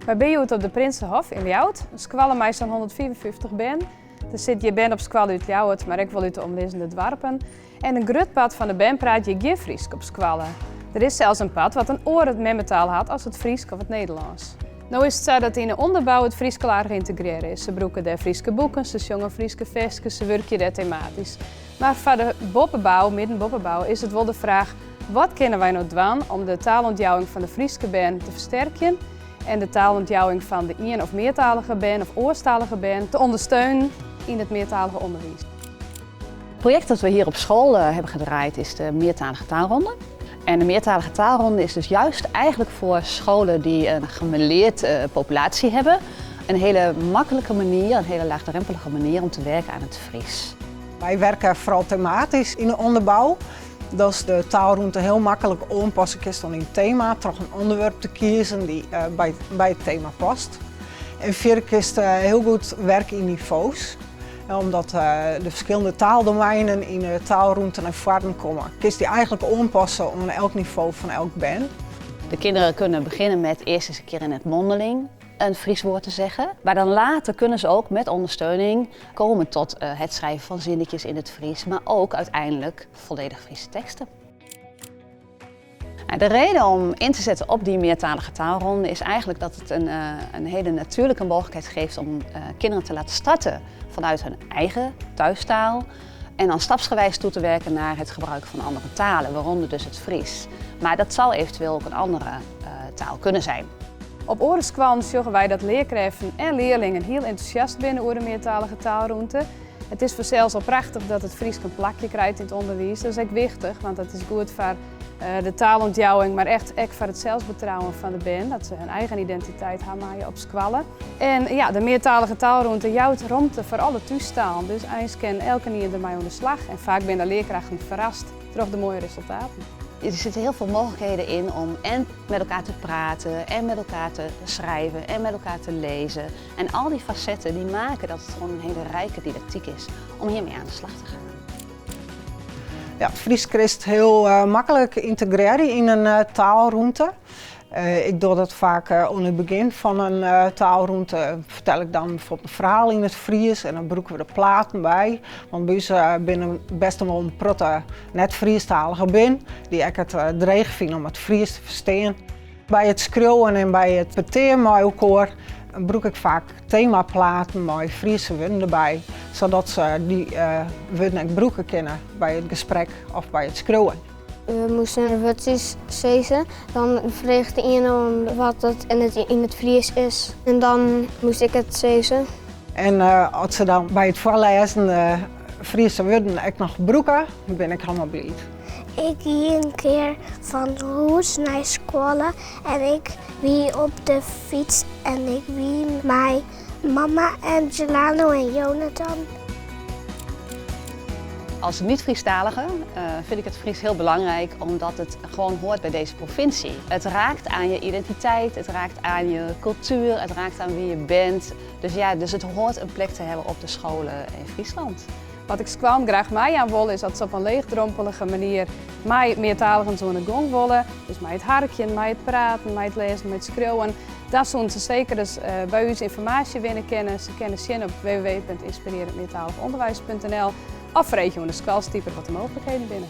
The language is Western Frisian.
Wy binne hjoed op de Prinsenhof yn Ljouwert, in skoalle mei sa'n 155 bern. Der sit hjir bern op skoalle út Ljouwert, mar ek wol út de omlizzende doarpen. En in grut part fan de bern praat hjir gjin Frysk op skoalle. Der is sels in part wat in oare memmetaal hat as it Frysk of it Nederlânsk. No is it sa dat yn de ûnderbou it Frysk al aardich yntegrearre is. Se brûke dêr Fryske boeken, se sjonge Fryske ferskes, se wurkje dêr tematysk. Mar foar de boppebou, midden-boppebou, is it wol de fraach, wat kinne wy no dwaan om de taalûntjouwing fan de Fryske bern te fersterkjen en de taalûntjouwing fan de ien of meartalige bern of oarstalige bern te ûndersteunen yn it meartalige ûnderwiis. Het project dat we hier op school eh, hebben gedraaid is de meertalige taalronde. En de meertalige taalronde is dus juist eigenlijk voor scholen die een gemêleerd eh, populatie hebben, een hele makkelijke manier, een hele laagdrempelige manier om te werken aan het Fries. Wy werke foaral tematysk yn de ûnderbou. Datst de taalrûnte hiel maklik oanpasse kinst oan dyn tema troch in ûnderwerp te kiezen dy't eh, by, by it tema past. En fierder kinst eh, hiel goed werke yn nivo's. Omdat eh, de ferskillende taaldomeinen yn de taalrûnte nei foaren komme, kinst dy eigentlik oanpasse oan elk nivo fan elk bern. De kinderen kunnen beginnen met eerst eens een keer in het mondeling een Fries woord te zeggen. Maar dan later kunnen ze ook met ondersteuning komen tot eh, het schrijven van zinnetjes in het Fries, maar ook uiteindelijk volledig Friese teksten. Nou, de reden om in te zetten op die meertalige taalronde is eigenlijk dat het een, eh, een hele natuurlijke mogelijkheid geeft om eh, kinderen te laten starten vanuit hun eigen thuistaal. En dan stapsgewijs toe te werken naar het gebruik van andere talen, waaronder dus het Fries. Maar dat zal eventueel ook een andere uh, taal kunnen zijn. Op oare skoallen sjogge wy dat learkrêften en learlingen hiel entûsjast binne oer de meartalige taalrûnte. It is fansels al prachtich dat it Frysk in plakje krijt yn it ûnderwiis. Dat is ek wichtich, want dat is goed foar eh, de taalûntjouwing, mar echt ek foar it selsbetrouwen fan de bern, dat se hun eigen identiteit ha meie op skoalle. En ja, de meartalige taalrûnte jout romte foar alle thústalen, dus eins kin elkenien dermei oan de slach en faak binne de learkrachten ferrast troch de moaie resultaten. Er zitten heel veel mogelijkheden in om en met elkaar te praten en met elkaar te schrijven en met elkaar te lezen. En al die facetten die maken dat het gewoon een hele rijke didactiek is om hiermee aan de slag te gaan. Ja, it Frysk kinst hiel uh, maklik yntegrearje yn in uh, taalrûnte. Uh, ik doch dat faak oan it begjin fan in taalrûnte. Fertel ik dan bygelyks in ferhaal yn it Frysk en dan brûke we de platen by. Want by ús binne bêst wol in protte net-Frysktalige bern dy't ek it dreech fine om it Frysk te ferstean. By it skriuwen en by it petear mei elkoar brûk ik faak temaplaten mei Fryske wurden derby, sadat se dy uh, wurden ek brûke kinne by it gesprek of by it skriuwen. We moasten wurdsjes sizze. Dan frege de iene om wat it yn it Frysk is. En dan moast ik it sizze. En uh, as se dan by it foarlêzen uh, Fryske wurden ek noch brûke, dan bin ik hielendal bliid. Ik gie in kear fan hûs nei skoalle en ik wie op de fyts en ik wie mei mama en Jelano en Jonathan. Als niet-Friestalige uh, vind ik het Fries heel belangrijk omdat het gewoon hoort bij deze provincie. Het raakt aan je identiteit, het raakt aan je cultuur, het raakt aan wie je bent. Dus ja, dus het hoort een plek te hebben op de scholen in Friesland. Wat ik skoallen graach meijaan wol is dat se op in leechdrompelige manier mei meartaligens oan 'e gong wolle. Dus mei it harkjen, mei it praten, mei it lêzen, mei it skriuwen. Dan soene se seker ris uh, by ús ynformaasje winne kinne. Se kinne sjen op www.ynspirearjendmeartaligonderwijs.nl of freegje oan de skoalstiper wat de mooglikheden binne.